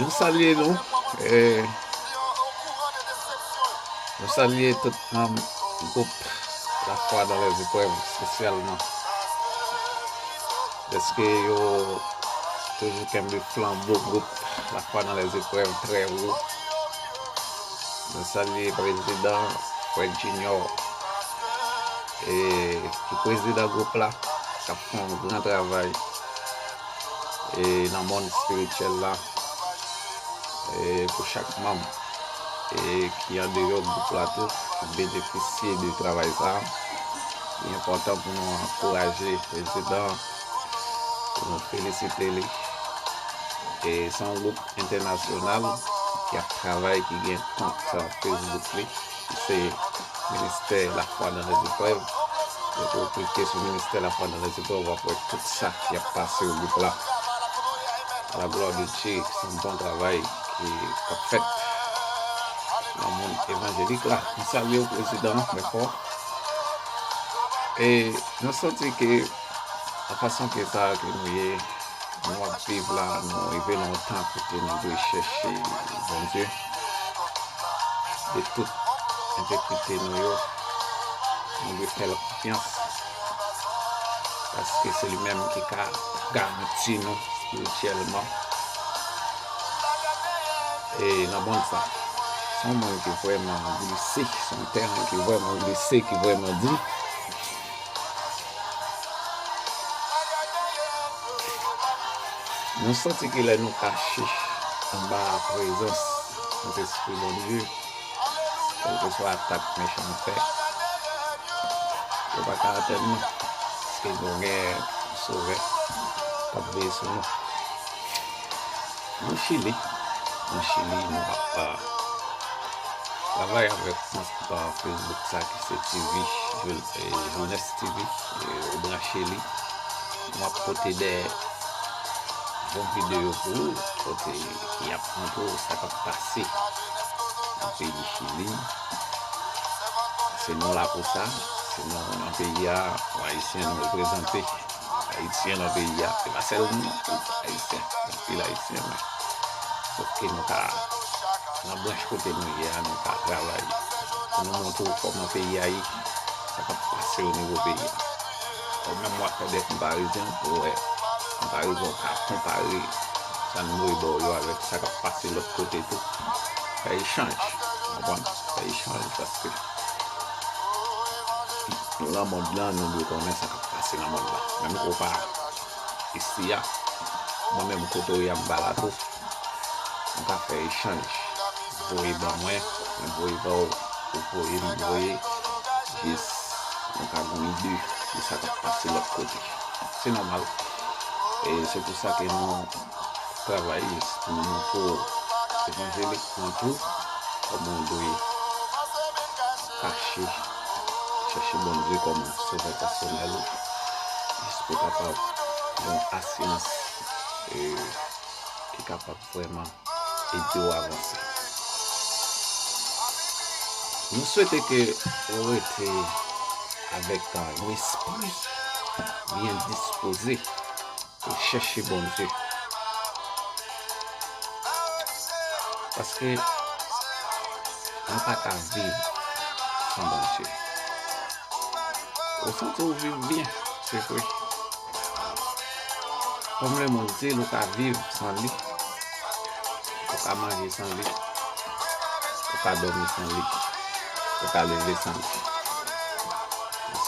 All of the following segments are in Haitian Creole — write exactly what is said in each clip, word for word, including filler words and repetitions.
Nou salye nou. Eh, nou salye tout manm gwoup Lafwa nan Lèzeprèv, espesyalman dèske yo toujou kenbe flanbo gwoup Lafwa nan Lèzeprèv trè wo. Nou salye prezidan Fred Junior, e, ki prezidan gwoup la, k ap fè yon gran travay, e, nan mond espirityèl la, e, pou chak manm, e, ki andeyò gwoup la tou, ki benefisye de travay sa a. Li enpòtan pou nou ankouraje prezidan, pou nou felisite li. E se yon gwoup entènasyonal ki ap travay, ki gen kont Facebook li, ki se Ministè Lafwa nan Lèzeprèv. Lè ke w klike sou Ministè Lafwa nan Lèzeprèv, w ap wè tout sa ki ap pase o gwoup la. A la glwa de Dye, se yon bon travay ki, k ap fèt nan mond evanjelik la. M salye w, prezidan, trè fò. E nou santi ke, nan fason ke sa ke nou ye, nou ap viv la, nou rive nan yon tan kote nou dwe chèche Bondye de tout entegrite nou yo, nou dwe fè l konfyans, paske se li menm ki ka garanti nou espirityèlman. E nan mond sa, se yon mond ki vrèman glise, se yon tèren ki vrèman glise, ki vrèman di. Nou santi ke lè nou kache anba prezans Sentespri Bondye, kèlkeswa atak mechan fè, yo pa ka atenn nou, paske nou gen yon Sovè k ap veye sou nou. Nou Chili, nou Chili, nou ap, ah, travay avèk kont, ah, Facebook sa ki se T V, Jul-, eh, Julnes T V, eh, ou branche li. Nou ap pote de bon videyo pou ou, kote ki ap montre w sa k ap pase nan peyi Chili. Se nou la pou sa, se nou nan peyi a, nou Ayisyen, nou reprezante Ayisyen nan peyi a. Se pa sèl nou, tout Ayisyen, anpil Ayisyen, men sòf ke nou ka, nan branch kote nou ye a, nou ka travay pou nou montre w kòman peyi a ye, sa k ap pase o nivo peyi a. Ou menm w ap fè de konparezon pou w wè konparezon, w ka konpare sa n voye ba w yo avèk sa k ap pase lòt kote tou. Fè echanj, w konprann? Fè echanj paske nou nan mond lan, nou dwe konnen sa k ap pase nan mond lan. Menm ke w pa isi a, mwen menm kote w ye a m pa la tou. Nou ka fè echanj. Voye ban mwen, mwen voye ba w, ou voye, m voye. Jis nou ka gen yon ide de sa k ap pase lòt kote. Se nòmal. E se pou sa ke nou travay jis pou nou montre w evanjelikman tou kòman w dwe kache, chèche Bondye kòm sovè pèsonèl ou, jis pou w kapab gen yon asirans, e, ki kapab vrèman ede w avanse. Nou swete ke ou rete avèk, uh, yon espri byen dispoze pou chèche Bondye. Paske nou pa ka viv san Bondye. Ou santi w viv byen, se vre. Kòm lemonn di l, ou ka viv san li, ou ka manje san li, ou ka dòmi san li, ou ka leve san li.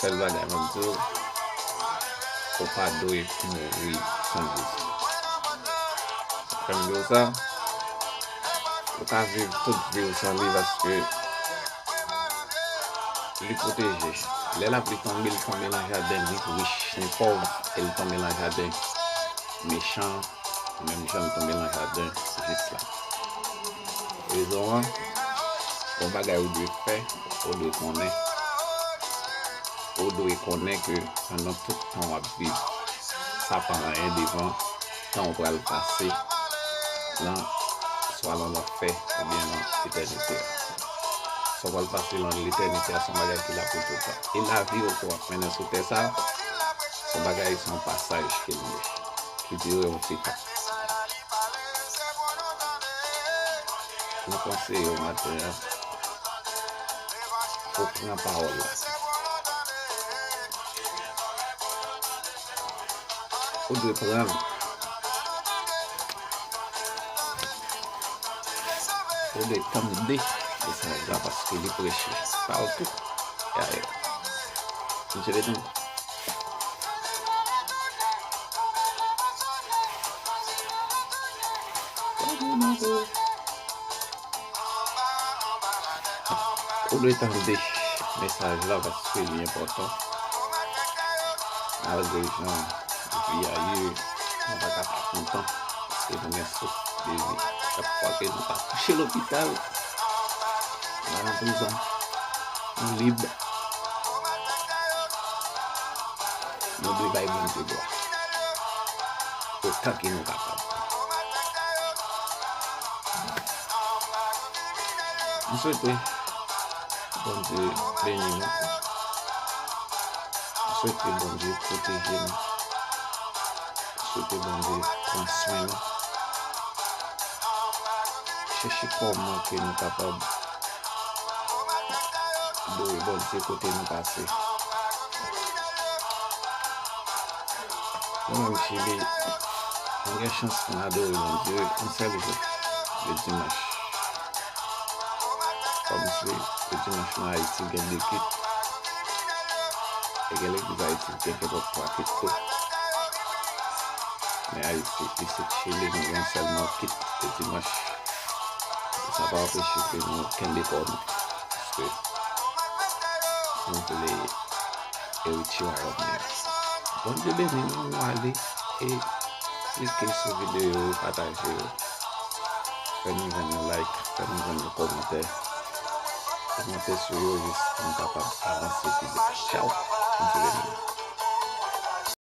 Sèl bagay m ap di w, ou pa dwe mouri san Jezi. Sa k fè m di w sa, ou ka viv tout vi w san li paske li pwoteje. Lè lapli tonbe, li tonbe nan jaden, ni rich, ni pòv, e li tonbe nan jaden mechan, menm jan li tonbe nan jaden jis la. Rezon an, yon bagay ou dwe fè, ou dwe konnen. Ou dwe konnen ke pandan tout tan w ap viv, sa pa anyen devan tan ou pral pase nan, swa nan lanfè oubyen nan letènite a. Sa w pral pase nan letènite a se yon bagay ki la pou toutan. E lavi w ke w ap mennen sou tè sa a, se yon bagay, se yon pasaj ke l ye, ki dire yon ti tan. Mwen konseye w maten an, ou pran pawòl la. Ou dwe pran l. Ou dwe tande mesaj la paske li preche. Pawòl tou. Ya, ya. Misye beton. Ou dwe tande mesaj la paske li enpòtan. Malgre jan vi a ye, nou pa ka pa kontan paske nou gen souf de vi. Chak fwa ke nou pa kouche lopital, nou pa nan prizon, nou lib. Nou dwe bay Bondye glwa otan ke nou kapab. M swete Bondye beni nou. M swete Bondye pwoteje nou. M swete Bondye pran swen nou. Chèche kòman ke nou kapab adore Bondye kote nou pase. Mwen menm, Chili, mwen gen chans pou m adore Bondye yon sèl jou, le dimanch. Kòmsi le dimanch nan Ayiti gen de kit. E gen legliz Ayiti ki gen kenpòt twa kit tou. Men Ayiti, isit Chili, nou gen sèlman kit le dimanch. Sa pa anpeche ke nou kenbe kò nou. Paske nou vle eritye wayòm li a. Bondye beni nou, nou ale e klike sou videyo yo, pataje yo. Fè nou jwenn yon like, fè nou jwenn yon kòmantè. Kòmante sou yo jis pou nou kapab avanse pi byen. Tchaw! Bondye beni nou.